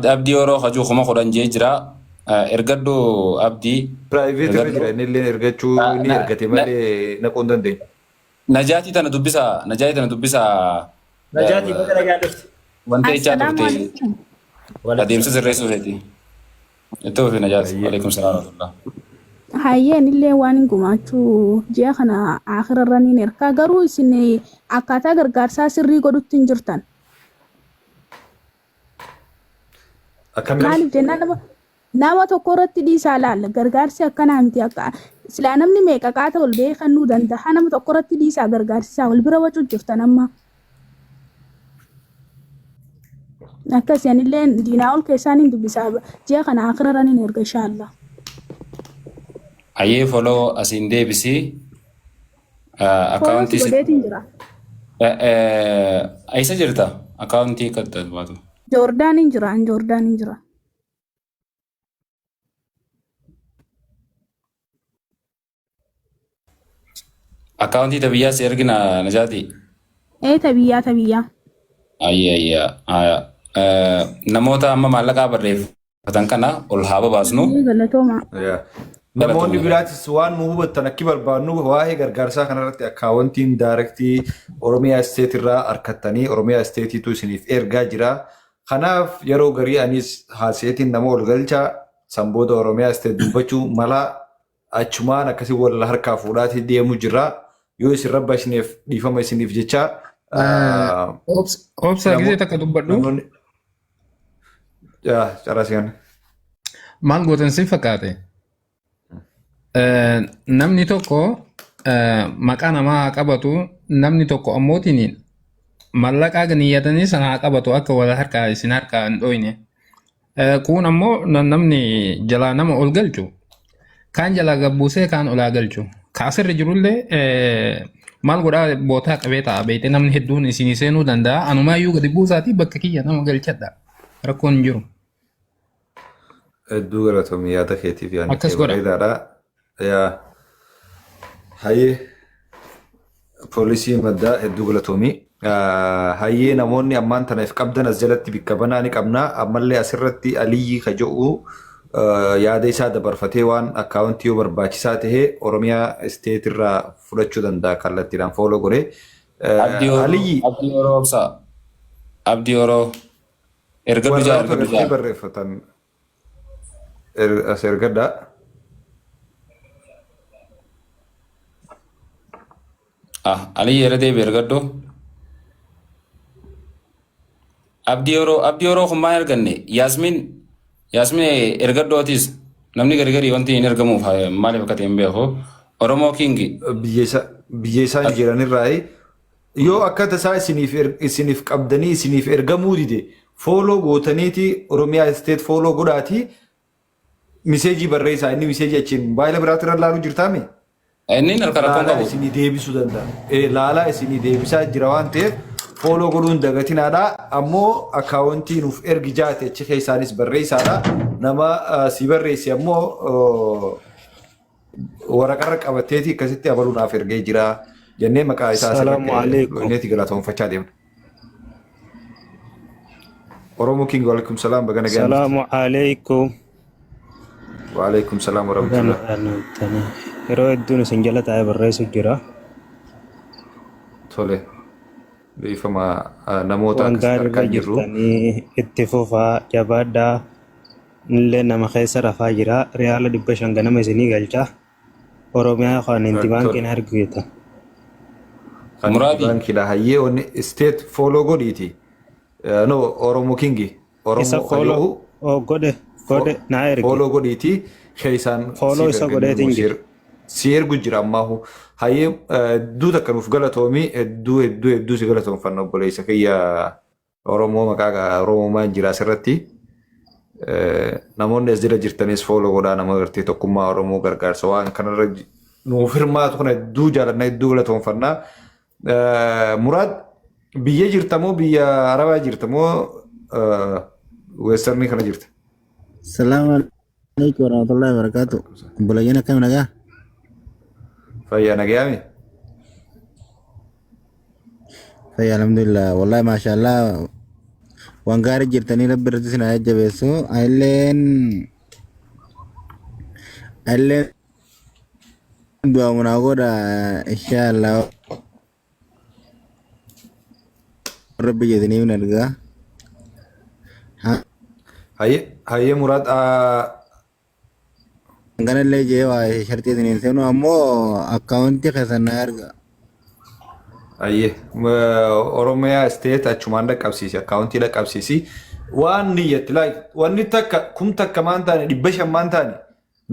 Abdii Oroo hajuu 10,000 jee jira. Ergadhu Abdii. Private irra Ergadhu. jira inni illee ergachuu ni ergate malee naquu hin dandeenye. Najaatii tana dubbisaa. Najaatii tana dubbisaa. Najaatii baga nagaan dhufte. Wanta jechaa Assalaamu turte alaikum. Waalaikum adeemsa salaam. sirreessuu feeti. Itti fufi Najaat. Hayyee. Waalaikum salaam wa rahmatullah. Hayyeen illee waan hin gumaachuu ji'a kana aakhira irra niin erkaa garuu isin akkaataa gargaarsaa sirrii godhutti hin jirtan. Akkamitti? Maaliif jennaan nama nama tokko irratti dhiisaa laalla gargaarsi akkanaa miti akka silaa namni meeqa qaata ol ba'ee kennuu danda'a nama tokko irratti dhiisaa gargaarsisaa wal bira wacuu jirtan amma. Akkasii anillee diinaa ol keessaan hin dubbisaa ji'a kana akira irra niin erga inshaallah. Hayyee follow asiin deebisi. Follow si Akkaawuntii si godheetiin jira. Eessa jirta? Akkaawuntii akka baatu. Joordaaniin jira an Joordaaniin jira. Akkaawuntii ta biyyaa si ergina Najaati. Ee ta biyyaa ta biyyaa. Ayyee ayyee. Haya. Namoota amma maallaqaa barreeffatan kana ol haa babaasnu. Ayyee galatoomaa. Yaa. Namoonni Galatoomi. biraatis waan nu hubattan akki barbaannu waa'ee gargaarsaa kanarratti akkaawwantiin daarektii Oromiyaa Isteet irraa arkattanii Oromiyaa Isteetiitu isiniif ergaa jira. Kanaaf yeroo garii anis haaseetiin nama ol galcha san booda Oromiyaa Isteet dubbachuu mala achumaan akkasii wal harkaa fuudhaatii deemu jira. Yoo isin rabbashneef dhiifama isiniif jecha Obsa gisee takka dubbadhu. namoonni carraa si'an. Maal gootan si fakkaate? Namni tokko maqaa namaa haa qabatu namni tokko ammootiin mallaqaa niyyatanii sana haa qabatu akka wal harkaa isin harkaa hin dhoyne. Kuun ammoo namni jalaa nama ol galchu kaan jalaa gabbuusee kaan olaa galchu. Ka asirra jirullee maal godhaa bootaa qabee ta'a beekte namni hedduun isinii seenuu danda'a. Anumaayyuu gadi buusaatii bakka kiyya nama galchadha. Rakkoon hin jiru. Hedduu galatoomi yaada keetiif yaadni Akkas kee godha. bareedaadha. Yaa hayyee poolisii maddaa hedduu galatoomi. Hayyee namoonni ammaan tana if qabdan as jalatti bikka banaa ni qabna. Ammallee asirratti Aliyyi ka jedhu yaada isaa dabarfatee waan akkaawuntii yoo barbaachisaa ta'e Oromiyaa isteet irraa fudhachuu danda'a kallattiidhaan fooloo godhee. Abdii Oroo Aliyyi Abdii Oroo obsa. Abdii Oroo ergadhu jaa warraata ergadhu gartee jaa. barreeffatan as ergadhaa. Ah, Aliyyi irra deebi ergadhu. Abdii Oroo Abdii Oroo kun maal erganne? Yaasmin Yaasmin ergadhu atis namni gari gari wanti hin ergamuuf maaliif akka ta'e hin beeku. Oromoo Kingi biyya isa biyya isaan jiranirraa yoo akka tasaa isiniif isiniif qabdanii isiniif ergamuu dide fooloo gootaniiti Oromiyaa isteet fooloo godhaatii miseejii barreessaa inni miseejii achiin mobaayila biraatti irra laaluu jirtaami Inni harka rakkoon laalaa qabu. isinii deebisuu danda'a. Laalaa isinii deebisaa jira waan ta'eef fooloo godhuun dagatinaadha. Ammoo akkaawwantii nuuf ergi jaate achi keessaanis barreessaadha. Nama si barreesse ammoo waraqarra qabateeti akkasitti abaluu naaf ergee jira jennee maqaa isaa Salaamu asirratti alaikum. neeti galatoonfachaa deemna. Oromoo King waalaikum salaam baga nagaan dhufte. Salaamu alaikum. Waalaikum salaam Baga warahmatullah. nagaan dhuftanii. Yeroo hedduun isin jala taa'ee barreessu jira. Tole beekama namoota Waan akkasitti gaarii irra argaa jirru. jirtanii itti fufaa jabaadhaa. Illee nama keessa rafaa jira. Riyaala 500 ganama isinii galcha. Oromiyaa kan inti Tole. baankiin argita. Kan Muraadi. baankiidha hayyee wanni state follow godhiiti. No Oromo Kingi Isa Oromo follow kayyoo oh, godhe godhe naa erge. follow godhiiti keessaan Follow siif isa erganii godheetiin immoo jira. si ergu jira ammaahu. Hayyee hedduu takka nuuf galatoomi hedduu hedduu hedduu si galatoomfanna obboleessa kiyya Oromoo maqaa Oromummaan jira asirratti. Namoonni as jala jirtanis fooloo godhaa nama gartee tokkummaa Oromoo gargaarsa waan kanarra nuuf hirmaatu kana hedduu jaalanna hedduu galatoomfanna. Muraad biyya jirta moo biyya Arabaa jirta moo weestarnii kana jirta? Salaamu alaikum warahmatullahi wabarakatuh. Obboleeyyan akkam nagaa? Fayyaa nagayaami? Fayyaa alhamdulillah. Wallahi maashaallah. Waan gaarii jirtanii rabbi irratti isin haa jajjabeessu. Illeen illeen du'a munaa godha inshaallah rabbi jedhanii hin argaa. Hayyee hayyee Muraad Kanallee jee waa sharxii isiniin seenu ammoo akkaawuntii keessan na erga. Hayyee Oromiyaa State achumaan dhaqqabsiisi akkaawuntii dhaqqabsiisi. Waan niyyatti like wanni takka kum takka maan taane 500 maan taane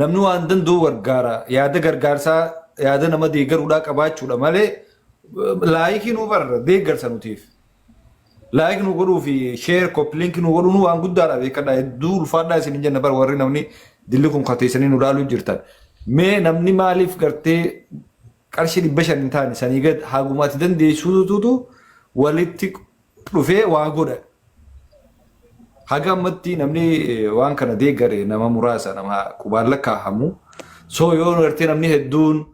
namni waan danda'u gargaara yaada gargaarsaa yaada nama deeggaruudhaa qabaachuudha malee like nuu barra deeggarsa nutiif. Like nu godhuu fi share copy link nu godhuun waan guddaadha beekadha. Hedduu ulfaadhaa isin jenna bara warri namni dilli kun kateessanii nu laaluu jirtan. Mee namni maaliif gartee qarshii 500 hin taane sanii gad hagumaatti dandeessuutu walitti dhufee waa godha. Haga ammatti namni waan kana deeggare nama muraasa nama qubaan lakkaa'amu. So yoo gartee namni hedduun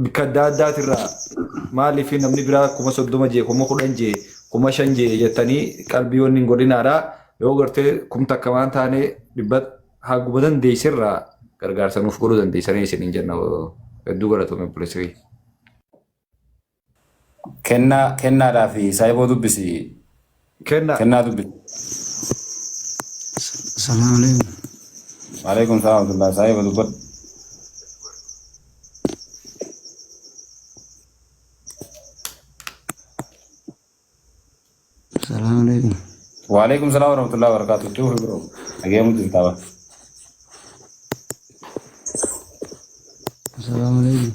bikka adda addaatirraa maaliif namni biraa 30,000 jee 10,000 jee 5,000 jee jettanii qalbii wanni hin godhinaadha. Yoo gartee 1000 waan taane dhibba haguma dandeessirraa gargaarsa nuuf godhuu dandeessanii isin jenna hedduu galatoome obboleessa kiyya. Kennaa kennaadhaa fi saayiboo dubbisi. Kennaa. Kennaa dubbisi. Assalamu alaikum. Waalaikum salaam wa rahmatullah. Saayiba dubbadhu. Assalamu alaikum. Waalaikum salaam wa rahmatullah wa barakatuh. Itti fufi bro. Nageemu jirtaa ba. Assalamu alaikum.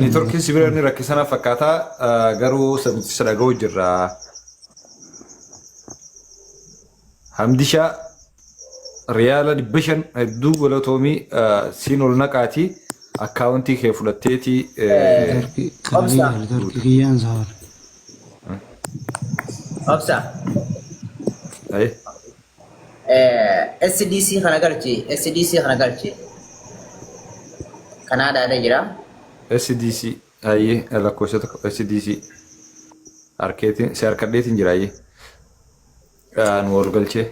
Neetworkiin sibiila inni rakkisana fakkaata garuu sabni dhaga'u jirra. Hamdishaa riyaala 500 hedduu galatoomii siin ol naqaati akkaawuntii kee fudhatteeti. Neetworkii Obsa. neetworkii kiyyaan safara. Obsa. SDC kana galchi. SDC kana galchi. Kanaadaadha jira. SDC hayyee lakkoofsa tokko SDC harkeetiin si harkadheetiin jira hayyee nu ol galchee.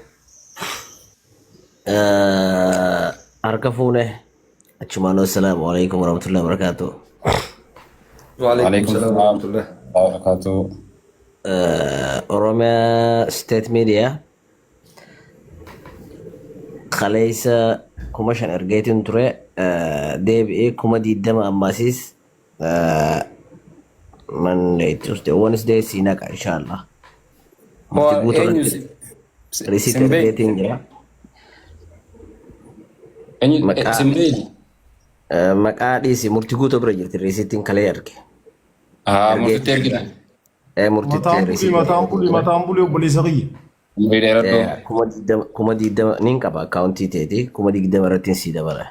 Harka fuune achumaan assalaamu alaikum warahmatullahi wabarakatuh. Waalaikum salaam warahmatullahi wabarakatuh. Oromiyaa State Media kaleessa 5,000 ergeetiin ture deebi'ee 20,000 ammasiis Monday, Tuesday, Wednesday si naqa inshallah. Murti guutuu Eenyu irratti risiitii simbee ergeetiin jira. eenyu Maqaa simbee maqaa dhiisi murti guutuu bira jirti risiitiin kalee erge. Murtitti Ergeetiin jira. ergite. Murtitti Mataan bulii risiitii mataan ergeetiin bulii ture. mataan bulii obboleessa kiyya. Umurii dheeradhu. 20,000 nin qaba akkaawuntii teeti 20,000 irratti sii dabala.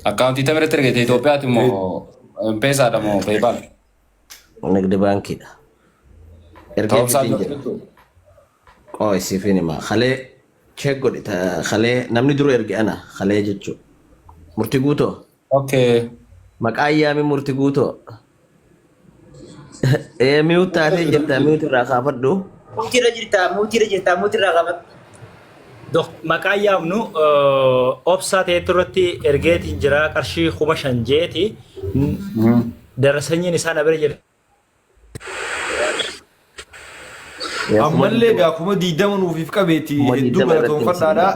Akkaawuntii tam irratti ergite Itoophiyaati moo Mpeesaadha moo PayPal? Nigdi baankiidha. Ta'umsaa Ergeetiin jira. Qoo siifin hima. Kalee check godhi kalee namni dura erge ana kalee jechuudha. Murtii guutoo. Okay. Maqaa yaami murtii guutoo. Mute taatee jirta mute irraa kaafadhu. Muutiirra jirta, muutiirra jirta, muutiirraa qabadhu. Maqaan yaamnu obsaa ta'etu irratti ergeetiin jira qarshii 5,000 jeeti. Darasanyiin isaa na bira jira. Ammallee egaa 20,000 nuufiif qabeeti Kuma hedduu digdama irratti galatoonfadhaadha.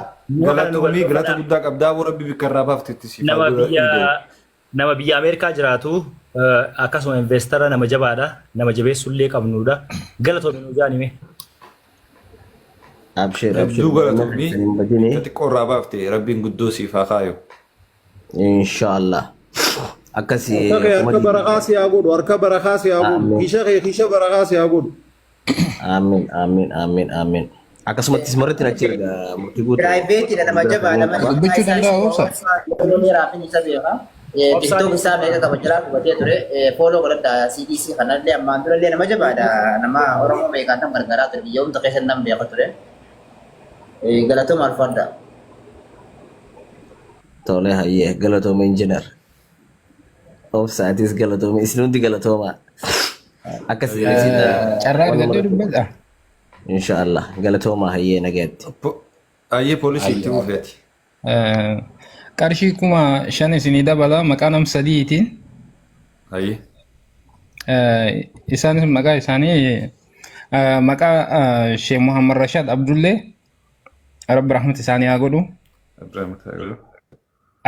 Galatoomii galata Nama guddaa qabdaa boo rabbi bikka irraa baaftetti siif haa godhu. biyya nama biyya Ameerikaa jiraatu akkasuma investara nama jabaadha nama jabeessullee qabnudha. Galatoomii nu jaanime. Abshir abshir. Hedduu galatoomii Hin badini. xiqqoo irraa baafte rabbiin guddoo siif haa kaayu. Inshallah. Akkasi Harka kee kuma harka digdama. barakaa si haa godhu harka barakaa si haa godhu Amiin. kiisha kee kiisha barakaa si haa godhu. Amiin amiin amiin amiin. Akkasumattis marratti achi erga murtii guutuu. Piraayiveetiidha nama jabaa nama Dubbachuu danda'a obsa. Yeroo dheeraaf inni isa beeka. TikTok isaa meeqa qaba jalaa gubatee ture. Follow godhadha CDC kanallee ammaan durallee nama jabaadha. Nama Oromoo meeqaan tam gargaaraa ture biyya hunda keessa nam beeka ture. Galatooma alfaadha. Tole hayyee galatooma injiinar. Obsa atis galatoomi isin hundi galatoomaa. Akkas isin Carraa waluma argadhee dubbadha. Inshaallah galatoomaa hayyee nagaatti. Ayyee poolisii itti fufeeti. Qarshii 5,000 isinii dabala maqaa nam sadiitiin. Ayyee. Isaanis maqaa isaanii maqaa Sheekh Muhammad Rashaad Abdullee Rabbi rahmata isaanii haa godhu. Rabbi rahmata haa godhu.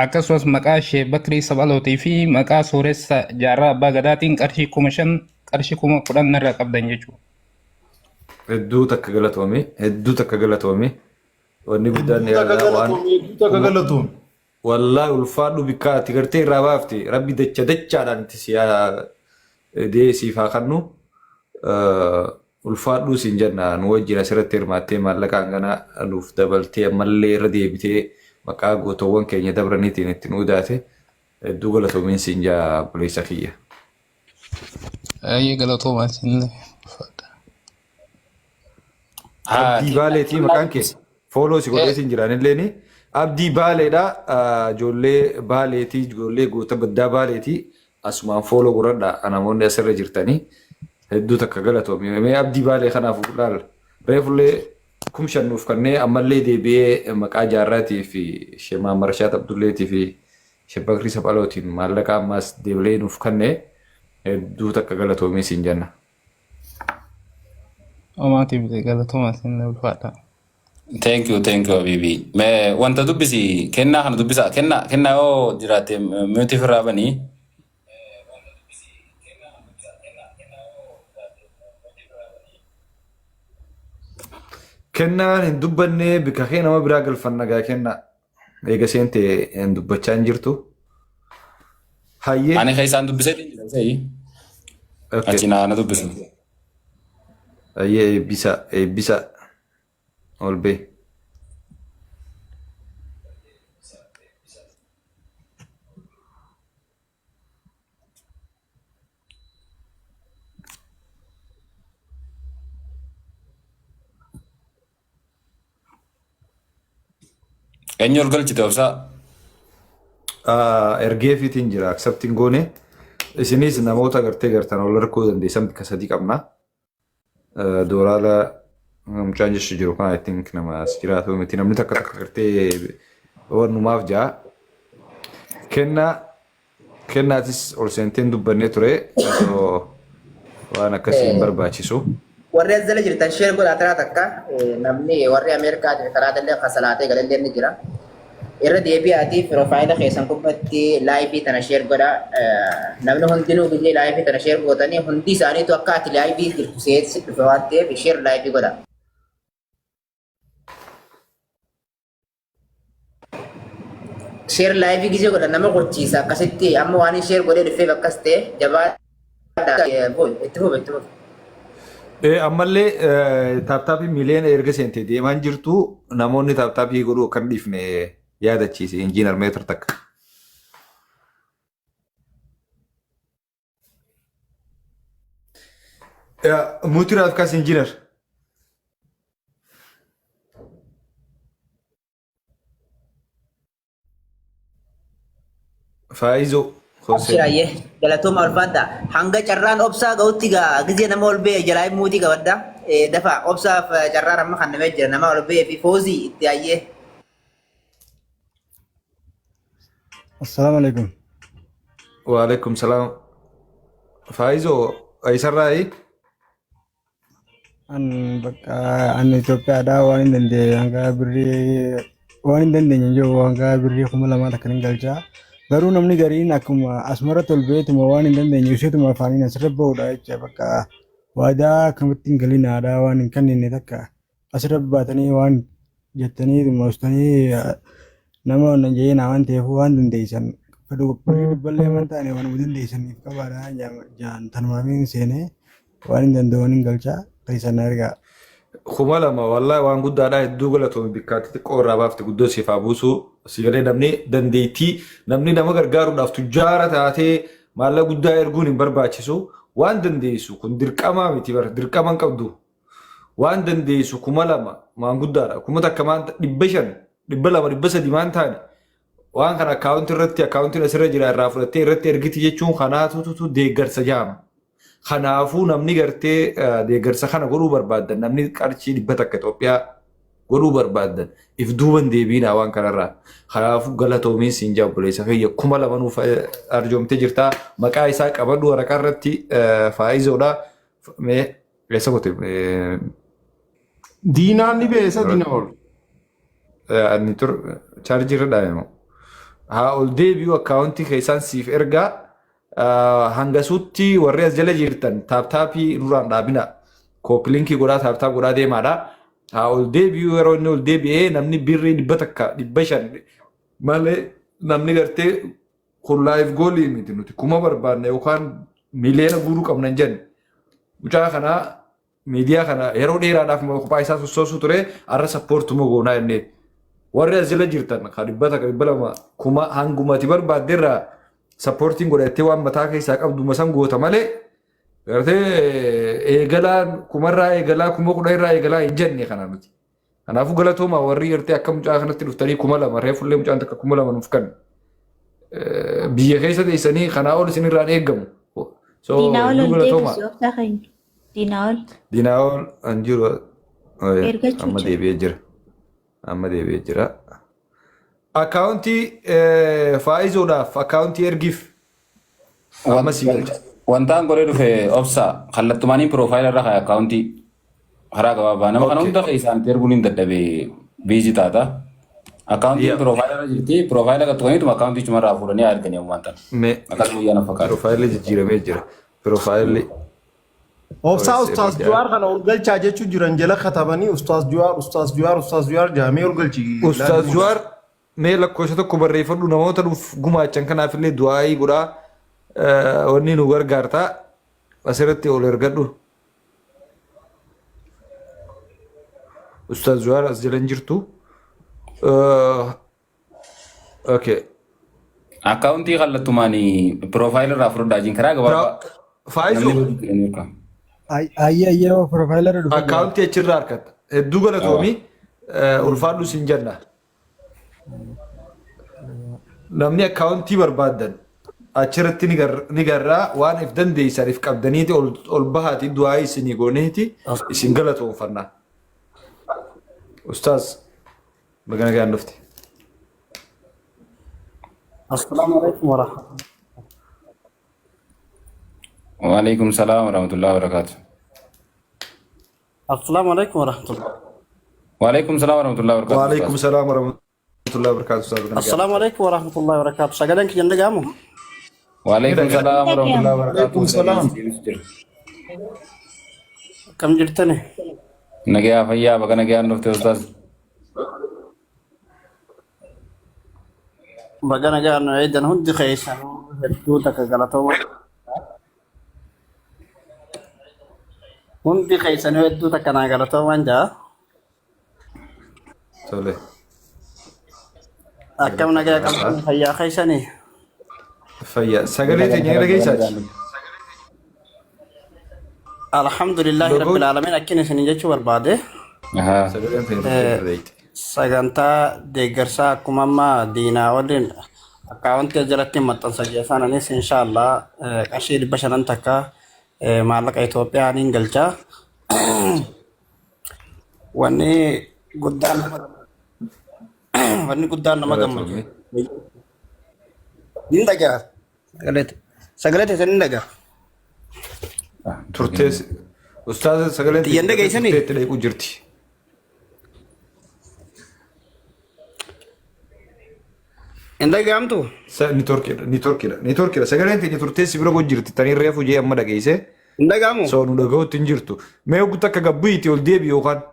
Akkasumas maqaa Sheekh Bakrii Sabalootii fi maqaa Sooressa Jaarraa Abbaa Gadaatiin qarshii 5,000 qarshii 10,000 narraa qabdan jechuudha. Hedduu takka galatoomi. Hedduu takka galatoomi. Wanni guddaan Hedduu takka yaalaa waan galatoomi. Hedduu takka galatoomi. Wallaahi ulfaadhu bikka ati gartee irraa baafte rabbi dacha dachaadhaan itti si haa dee siif haa kannu ulfaadhuu siin jenna nu wajjin asirratti hirmaattee maallaqa hangana nuuf dabaltee ammallee irra deebitee maqaa gootowwan keenya dabraniitiin itti nu udaate hedduu galatoomiin siin jaa obboleessa kiyya. Ayyee galatoomaa isinillee. Abdii Baaleetii maqaan kee fooloo si godheetiin jiraan illeeni. Abdii Baaleedha ijoollee Baaleetii ijoollee goota baddaa Baaleetii asumaan fooloo godhadha namoonni asirra jirtanii hedduu takka galatoomi. Mee Abdii Baalee kanaaf laal reefullee 5,000 nuuf kannee ammallee deebi'ee maqaa jaarraatii fi Sheemaa Marshaat Abdulleetii fi Sheekh Bakrii Saphalootiin maallaqa ammaas deebilee nuuf kannee hedduu takka galatoomii siin jenna. Omaatiif galatoomaa isin ulfaadha. Thank you, thank you, Habibi. Mee wanta dubbisi kennaa kana dubbisa. Kennaa kennaa yoo jiraatte mute ofirraa banii. Kennaan hin dubbanne bika kee nama biraa galfanna gaa kennaa. Eega seente hin dubbachaa hin jirtu. Hayyee. Ani keessaan dubbisee jira se'i. Okay. Achi naa na dubbisu. Hayyee eebbisa eebbisa ol bee. Eenyu ol galchite obsaa? Ergeefiitiin jira accepting goone. Isinis namoota gartee gartan ol arguu dandeessan bakka sadii qabna. Dooraala mucaan jechu jiru kan I think nama as jiraatu miti namni takka takka gartee wannumaaf jaa. Kennaa Kennaatis ol seenteen dubbannee ture osoo waan akkasii hin barbaachisu. Warri as jala jirtan share godhaa taraa takka namni warri Ameerikaa jiru karaa dallee kasalaatee galallee ni jira. Irra deebi'aatii piroofaayila keessan gubbatti laayivii tana share godhaa. Namni hundinuu gizee laayivii tana share gootanii hundi isaaniitu akka ati laayivii jirtu seetsi dhufe waan ta'eef share laayivii godhaa. Share live gisee godhan nama qochiisa akkasitti amma waan hin share godhee dhufeef akkas ta'e jabaadha itti fufe itti fufe. Ammallee taaptaapii miiliyoona erga seente deemaan jirtu namoonni taaptaapii godhuu akka hin dhiifne yaadachiise injiinar meetir takka. Muutiraaf kaas injiinar. Faayizoo Hoseen. Abshiraayyee galatooma ulfaadha. Hanga carraan obsaa ga'utti gaa gizee nama ol ba'e jalaa muutii qabadha. Dafa obsaaf carraan amma kannamee jira nama ol ba'ee fi foozii itti ayyee. Assalaamu alaikum. Waalaikum salaam. Faayizoo eessarraayi? An bakka an Itoophiyaadhaa waan hin dandeenye hanga birrii waan hin dandeenye hin jiru hanga birrii 2,000 takka hin galchaa. Garuu namni gariin akkuma asumarratti ol ba'eetuma waan hin dandeenye isheetuma afaaniin asirra ba'uudha jecha bakka waadaa akkamitti hin galinaadha waan hin kennine takka asirra baatanii waan jettanii ustanii nama wannan jedhee waan ta'eef waan dandeessan fedhu birrii dhibballee waan taane waanuma dandeessaniif qabaadha jaan tanumaafin seenee waan hin danda'uun hin galchaa keessan na ergaa. 2,000 wallahi waan guddaadha hedduu galatoomi bikkaatti xiqqoo irraa baafte guddoo siif haa buusu si galee namni dandeettii namni nama gargaaruudhaaf tujjaara taatee maallaqa guddaa erguun hin barbaachisu waan dandeessu kun dirqamaa miti bara dirqama hin qabdu waan dandeessu 2,000 waan guddaadha 1,000 maan 500 200 300 maan taane Waan kana akkaawuntii irratti akkaawuntiin asirra jira irraa fudhattee irratti ergiti jechuun kanaatutu deeggarsa jaama. Kanaafuu namni gartee deeggarsa kana godhuu barbaaddan namni qarshii 100 Itoophiyaa godhuu barbaaddan if duuban deebiinaa waan kanarraa. Kanaafuu galatoomiin siin jaa obboleessa kiyya 2000 nuuf arjoomtee jirtaa maqaa isaa qabadhu waraqaa irratti faayizoodha. Mee eessa gote? Diinaan ni beesa diina ol. Ani tur chaarjii irra dhaabe moo? Haa ol deebi'u akkaawuntii keessaan siif ergaa hangasuutti warri as jala jirtan taap taapii nurraan dhaabina. Kooppi linkii godhaa taap taap godhaa deemaadha. Haa ol deebi'u yeroo inni ol deebi'ee namni birrii 100 500 malee namni gartee kun laayif goolii miti nuti kuma barbaanne yookaan miliyoona guuruu qabna hin jenne. Mucaa kanaa miidiyaa kana yeroo dheeraadhaaf kophaa isaa sossoosuu ture har'a sappoortuma goonaa jennee. Warri as jala jirtan kan 100 200 kuma hanguma ati barbaadde irraa sappoortiin godhattee waan mataa keessaa qabduma san goota malee gartee eegalaan kumarraa eegalaa 10,000 irraa eegalaa hin jenne kana nuti. Kanaafuu galatoomaa warri gartee akka mucaa kanatti dhuftanii 2000 reefullee mucaan takka 2000 nuuf kennu. Biyya keessa teessanii kanaa ol isinirraan eegamu. So Diinaa'ol hedduu ol galatoomaa. deebisi obsa keenya. Diinaa'ol Diinaa'ol an jiru ergachuu amma jira. deebi'ee jira. Amma deebi'ee jira. Akkaawuntii faayizoodhaaf akkaawuntii ergiif amma sii galcha. Wantaan godhee dhufe obsa kallattumaanii piroofaayila irra kaa'e akkaawuntii karaa gabaabaa nama kana Okay. hunda keessaan itti erguun hin dadhabe biizii taata. Akkaawuntiin Yeah. piroofaayila irra jirti piroofaayila qaxxuqaniituma akkaawuntii chumarraa fuudhanii haa erganii ammaan tana. Mee Akkas guyyaa na fakkaata. piroofaayilli jijjiiramee jira. Piroofaayilli Obsaa OSM Ustaaz jedha. Juwaar kana ol galchaa jechuu jiran jala katabanii Ustaaz Juwaar Ustaaz Juwaar Ustaaz Juwaar jaamee ol galchi. Ustaaz Juwaar mee lakkoofsa tokko barreeffadhu namoota nuuf gumaachan kanaaf illee du'aayii godhaa wanni nu gargaarta asirratti ol ergadhu. Ustaaz Juwaar as jala hin jirtu. Okay. Akkaawuntii kallattumaan piroofaayila irraa fudhadhaa jiin karaa gabaabaa. Faayizu. Namni hojii ni hirkaa. Ayyee ayyee piroofaayila irra dhufe. Akkaawuntii achirraa argatta. Hedduu galatoomi ulfaadhu siin jenna. Namni akkaawuntii barbaaddan achirratti ni garraa waan if dandeessan if qabdaniiti ol bahaati du'aa isinii gooneeti isin galatoonfanna. Ustaaz baga nagaan dhufte. Assalaamu alaikum warahmatullahi. Waalaikum salaam warahmatullahi wabarakatuh. Assalaamu alaikum warahmatullahi. Waalaikum salaam warahmatullahi wabarakatuh. Waalaikum salaam warahmatullahi wabarakatuh. Ustaaz baga nagaan Assalaamu alaikum warahmatullahi wabarakatuh. Sagaleen kiyya hin dhaga'amu? Waalaikum salaam warahmatullahi wabarakatuh. Waalaikum salaam. Akkam jirtani? Nagayaa fayyaa baga nagayaan dhufte ustaaz. Baga nagaan nu eegdan hundi keessanuu hedduu takka galatooma. Hundi keessanuu hedduu takka naa galatoomaan jaa. Tole. Akkam nagaa qabdan fayyaa keessanii? Fayyaa. Sagalee teenya ni dhageessaati? Alhamdulillahi Logoon rabbil aalamiin akkin isin jechuu barbaade. Sagaleen teenya dhuftee dhageetti. Sagantaa deeggarsaa akkuma amma diinaa waliin akkaawuntii jalatti maxxansa jeesaan anis inshaallah qarshii 500 takka maallaqa Itoophiyaa niin galcha. Wanni guddaan nama wanni guddaan nama Galatoomii. gammachiisu. Nin dhagaa. Sagalee sagalee teessan nin dhagaa. Turtees ustaaza sagaleen Xiyyan teenya dhageessanii? turtee itti dheequu jirti. Hin dhaga'amtu? Niitoorkiidha niitoorkiidha niitoorkiidha sagaleen teenya turtee si bira jirti tanii reefu jee amma dhageesse. Hin dhaga'amu? Soo nu dhaga'uutti hin jirtu. Mee oggu takka gabbuuti ol deebi yookaan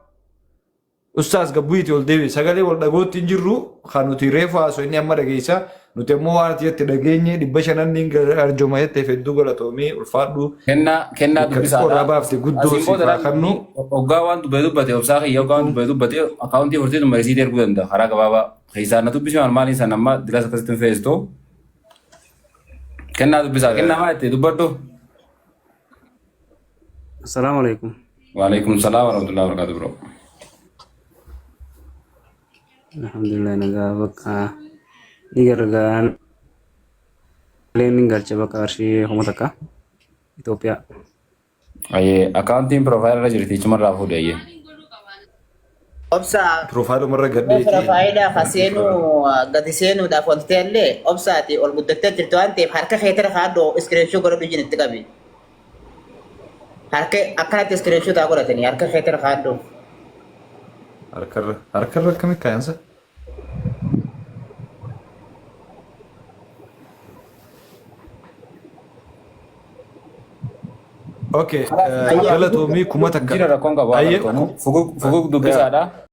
ustaas gabbuuti ol deebi sagalee wal dhaga'uutti hin jirru kan nuti reefu haasoo inni amma dhageessa nuti ammoo waan ati jette dhageenye 500 niin arjooma jetteef hedduu galatoomii ulfaadhu. Kennaa kennaa Bakka xiqqoo irraa dubbisaadha. baafte guddoo Asiin siif booda haa kennu. hoggaa waan dubbate dubbate obsaa kiyya hoggaa waan dubbate dubbate akkaawuntii furtee dhuma risiitii erguu danda'a karaa gabaabaa. Keessaan na dubbisi maal maaliin san amma dilas akkasitti hin feesitu. Kennaa dubbisaa kennaa maal itti dubbadhu. Assalaamu alaikum. Waalaikum salaam warahmatullahi wabarakatuh bro. Alhamdulillah nagaa bakka Ni gargaara. Leen galcha bakka qarshii 1000 Itoophiyaa. Ayyee akkaawuntiin piroofaayila irra jirti ichumarraa fuudhe ayyee. Obsa Piroofaayiluma irra gadheeti. Piroofaayila ka seenuu gadi seenuudhaaf wanti ta'ellee obsaati ol guddattee jirti waan ta'eef harka keetirra kaadhoo iskiriinshuu godhadhu ijin itti qabi. Harka akkanatti iskiriinshuu taa godhatanii harka keetirra kaadhoo. Harkarra harkarra akkamitti kaayansa? Okay, galatoomii 1000. Jira rakkoon qabu haa Ayyee galatoomu. Fugug dubbisaadha.